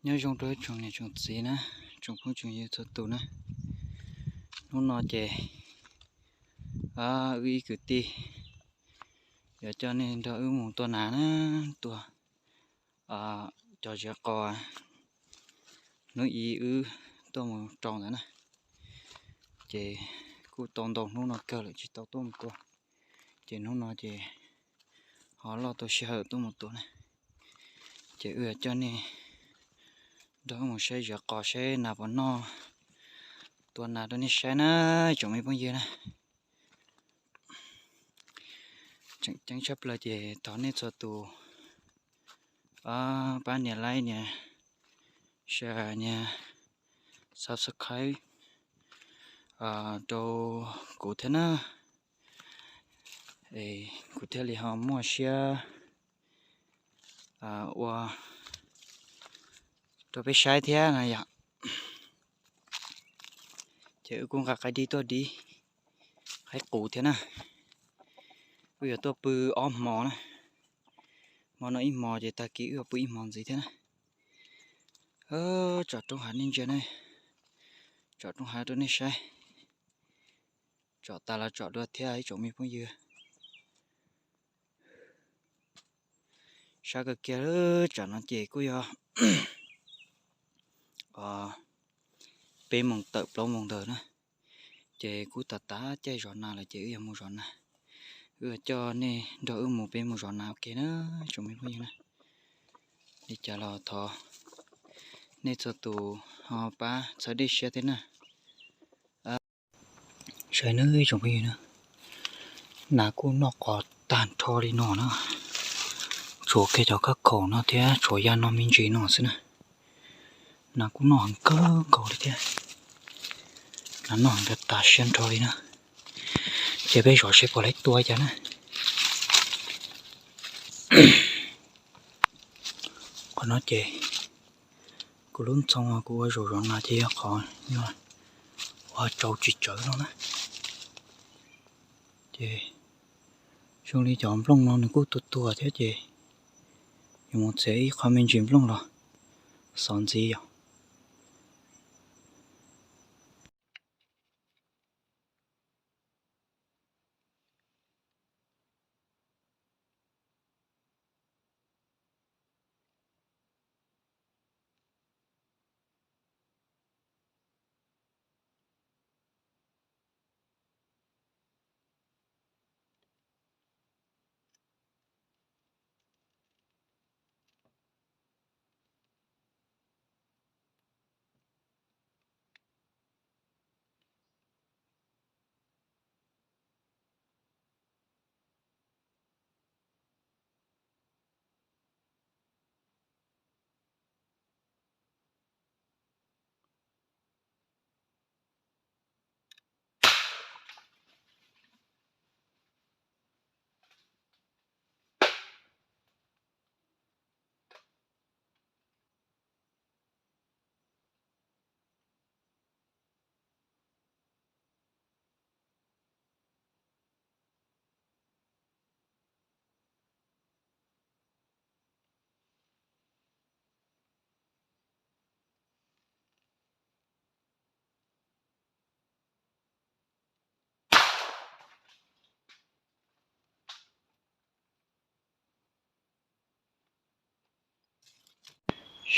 Nyob zoo rau ib tsoom niam tsoom txiv na, tsoom phooj tsoom ywg txhua tus na. Hnub no ces wb ib kwv tij yuav coj nej nrog wb mus tua nas na, tua cov ziav qos hnub ib wb tuaj mus rau ntawd na. Ces kuj tau ntau hnub no kawg lawm tsis tau tuaj mus tua, ces hnub no ces ho loj tau sij hawm tuaj mus tua na. Ces wb yuav coj nej nrog wb mus saib ziav qos saib nas puas noj, tua nas rau nej saib na, tsoom me phooj ywg na. Tseem ceeb tshaj plaws ces thov nej txhua tus pab nias like, nias share, nias subscribe rau kuv thiab na. Kuv thiaj li ho muaj siab ua rau peb saib thiab no yom. Ces wb kuj nqa qaib dib tuaj dib, qaib qus thiab na. Wb yuav tuaj pw ob hmo na, hmo no ib hmo ces tag kis wb yuav pw ib hmo ntxiv thiab na. Tsom roob hav nej ntsia na, tsom roob hav rau nej saib. Tsom tas los tsom dua thiab ib tsoom me phooj ywg. Sab kawg kiag, tsam no ces kuj yog peb moos tawm plaub moos ntawd na, ces kuj tas tas caij zov nas lawm ces wb yuav mus zov nas. Wb yuav coj nej nrog wb mus peb mus zov nas ua ke na, tsoom me phooj ywg na. Li cas los thov nej txhua tus ho pab txhawb dej siab thiab na. Saib nawb tsoom phooj ywg na, nas kuj noj qos tag nrho li no na, tshuav kiag cov khab khaum no thiab tshuav yaj no me ntsis no xwb na. Nas kuj noj heev kawg nkaus li thiab, nas noj heev tas siab nrho li na. Ces peb zov seb puas laib tua cas na. Qhov no ces kuv lub ntxhoo kuv ua zaum zov nas ces yog qhov ua tsau tsis tsawv no na. Ces zoo li cov nplooj no nws kuj tuag tuag thiab ces yuav mus txiav ib qho me ntsis nplooj los xov ntxiv yom.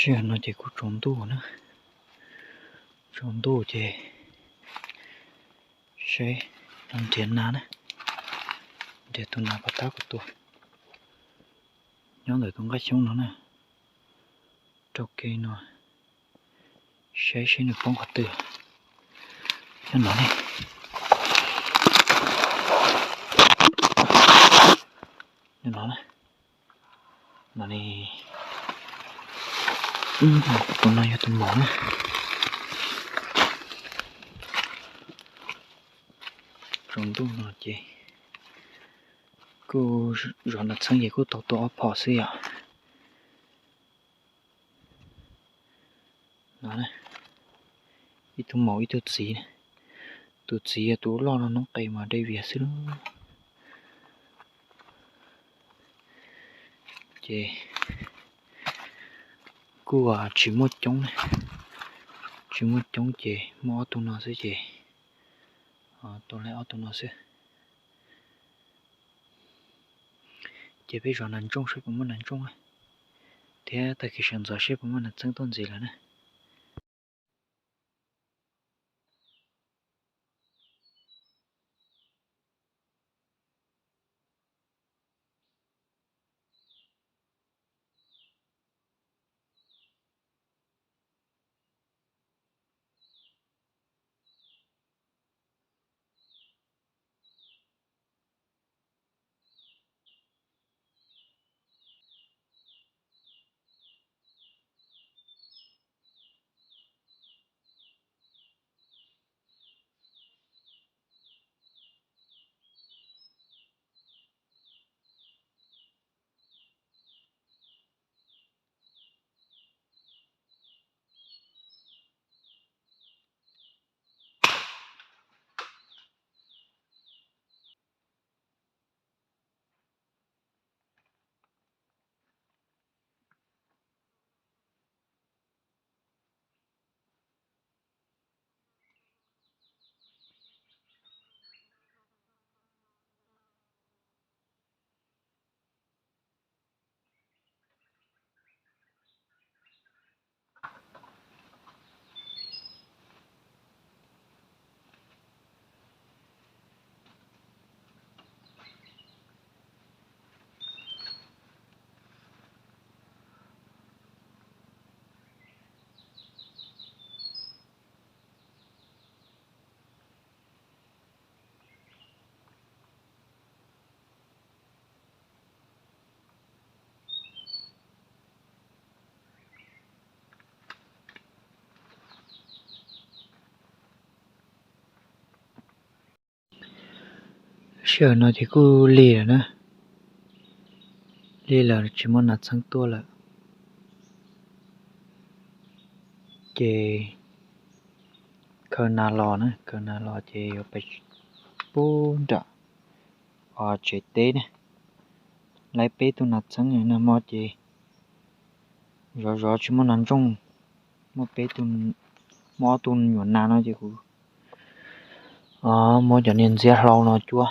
Sij hawm no ces kuj tsaus ntuj na, tsaus ntuj ces seb nrhiav nas na, nrhiav tus nas pov tab kuv tua. Nyob ntawm tus nqaij xyoob no na, rau kev no, saib seb nws poob qhov twg. Nyob no ne, nyob no na, no ne, tus no yog tus maum na. Tsaus ntuj no ces kuj zov nas txheeb ces kuj tau tua ob phom xwb yom. No, ib tug maum ib tug txiv, tus txiv yog tus loj no noob qes mas dej vias xwb lauj. Ces Kuj tsis muaj coob, tsis muaj coob ces muaj ob tug no xwb ces, tua laib ob tug no xwb. Ces peb zov nas ntsooj seb puas muaj nas ntsooj, thiab tag kis sawv ntxov seb puas muaj nas txeeb tuaj ntxiv lawm na. Sij hawm no ces kuj lig lawm na, lig lawm tsis muaj nas txheeb tuaj lawm. Ces khaws nas los na, khaws nas los ces yuav pais pub nram tsev teb na. Laib peb tug nas txheeb nag hmo ces zov zov tsis muaj nas ntsooj, muaj peb tug, muaj ob tug nyuam nas no ces kuv muab cov niag ntxiab hlau no cuab,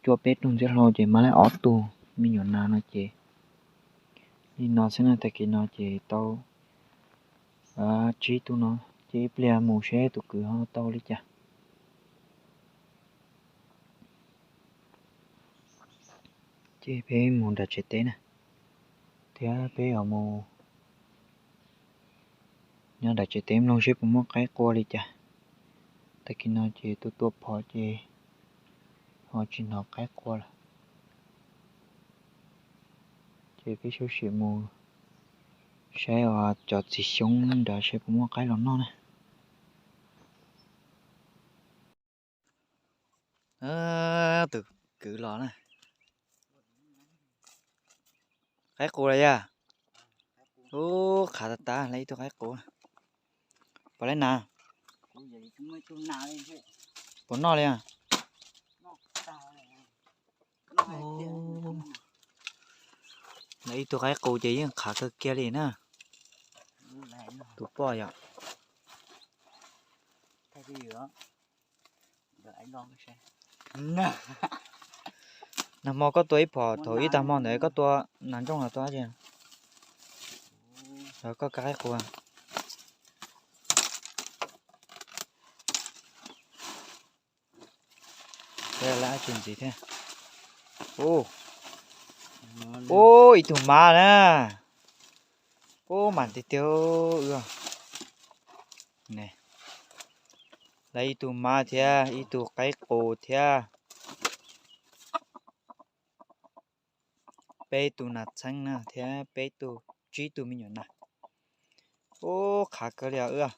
cuab peb tug ntxiab hlau ces mam laib ob tug me nyuam nas no ces li no xwb na. Tag kis no ces tau tsib tug no, ces ib pliag mus seb tus kwv ho tau li cas. Ces peb mus nram tsev teb na, thiab peb yuav mus nyob nram tsev teb mloog seb puas muaj qaib qua li cas. Tag kis no ces tua tua phom ces ho tsis hnov qaib qua lawm. Ces peb sawv sim mus saib cov txiv xyoob nrad seb puas muaj qaib los noj na. Tus kwv los na. Qaib qus los yog? Ub, qhav tas tas, lawv ib tug qaib qus. Puas laib nas? Puas noj li os? Lawv ib tug qaib qus ces yeej qhav kawg kiag li na. Tus poj yom. Nag hmo koj tua ib phom, thaum ib tag hmo ntawd koj tua nas ntsooj los tua dab tsi? Los koj ka qaib qus. Lawv dab tsi ntxiv thiab? Ub, ib tug mab na. Ub, mam tiag tiag. Lawv ib tug mab thiab ib tug qaib qus thiab. Peb tug nas txheeb na thiab peb tug, tsib tug me nyuam nas. Ub, qhav kawg li os wb.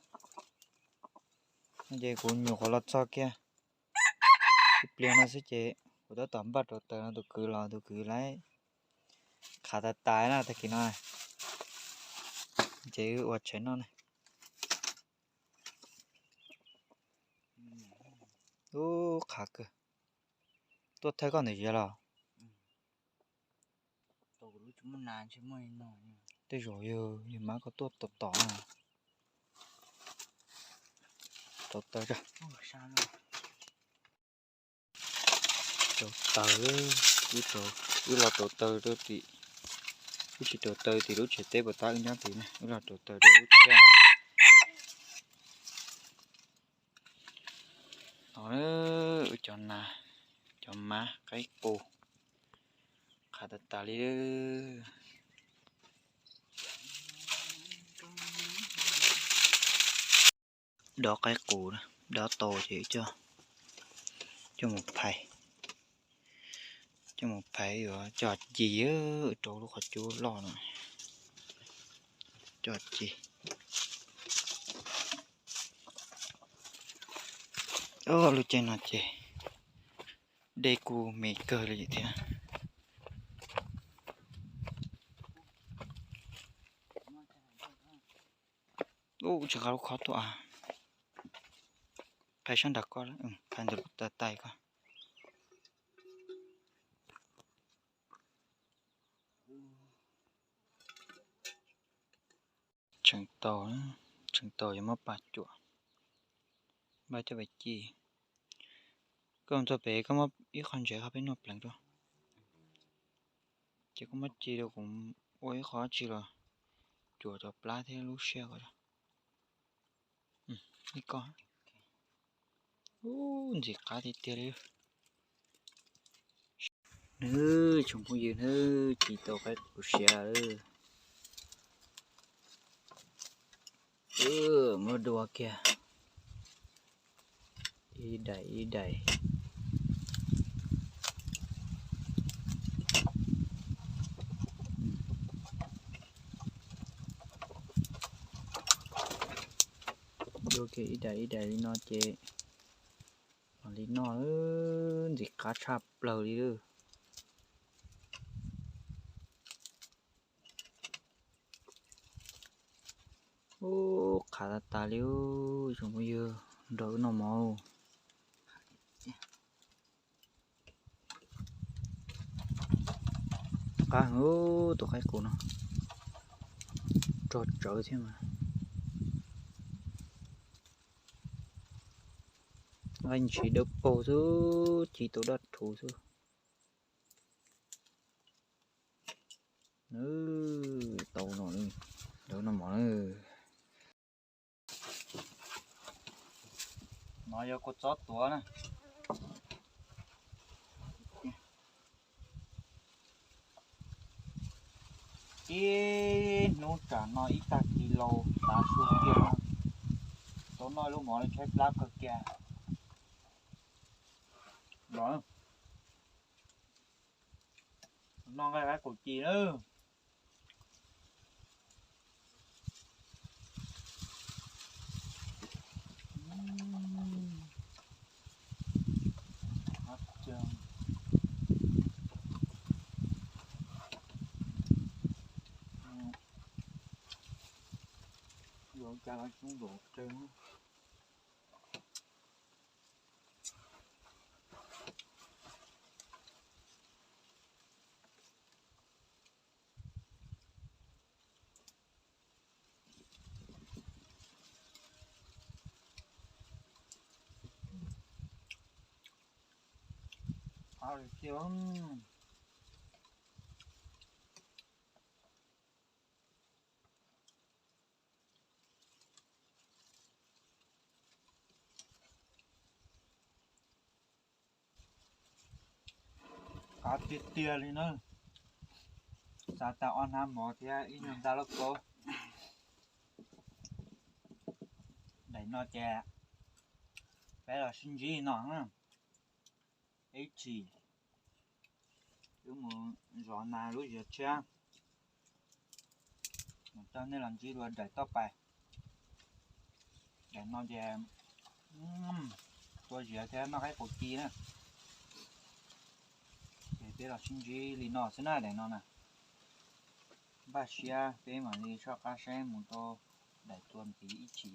No ces kuv nyuam qhuav los txog kiag ib pliag no xwb ces kuv tab tom npaj rau taws no, tus kwv los tus kwv lawv qhav tas tas na tag kis no. Ces wb ua tshais noj na. Ub, qhav kawg. Tuaj thawj koj ntawm ziav los? Tau kuv lub tsis muaj nas ntshe muaj li no. Tej zaum yog yawg mab koj tuaj tom tom na. Rauv taws, rauv taws, wb los rauv taws rau tim, wb tsis rauv taws tim lub tsev teb puas tab wb nyob tid na, wb los rauv taws rau lub tsheb. Tod, wb cov nas, cov mab qaib qus, qhav tas tas li. Dob qaib qus, dob tau ces coj, coj mus phais, coj mus phais yuav coj ci rau lub qhov cub loj no, coj ci. Lub caij no ces dej kuj me kawg li thiab. Ub, tsis nqa lub khob tuaj, phais sab nram koj, phais ntawm lub tais koj. Tseem tau, tseem tau yuav muab pas cuam, npaj coj pais ci. Koj mus txog pem koj muab ib qho ntsev qhov peb noj pleev rau, ces koj muab ci rau kuv ua ib qho dab tsi los cuam cov plab thiab lub siab ko. Ub, ntxim qab tiag tiag li. Nawb tsoom phooj ywg, nawb ci tau qaib qus siav lawm. Muab dua kiag ib daim ib daim. Dua kiag ib daim ib daim li no ces mam li noj, ntxim qab tshaj plaws li lawm. Ub, qhav tas tas li, tsoom phooj ywg, nrog wb noj mov. Qab heev tus qaib qus no, rog tsawv thiab mas. Qaib ntshis dawb paug xwb, ci tau daj rhuv xwb. Tau no, lawv noj mov na. No yog kua txob tuav na. Ib hnub tsam no ib tag kis laus tav su kiag no, tau noj lub mov li tshaib plab kawg kiag. Los, noj nqaij qaib qus ci na. Yuav cas los coob npaum kawg. Qab tiag tiag li na. Xav tau ob hnab mov thiab ib nyuag ntaj lauj kaub. Daim no ces peb los sib ntsib no na. Ib chim wb mus zov nas lub ziav tshiab, mus coj nej los ntsib dua daim toj pais. Daim no ces tua ziav thiab noj qaib qus ci na. Ces peb los sib ntsib li no xwb na, daim no na. Npaj siab peb mam li soj qab saib mus rau daim tua ntxiv ib chim.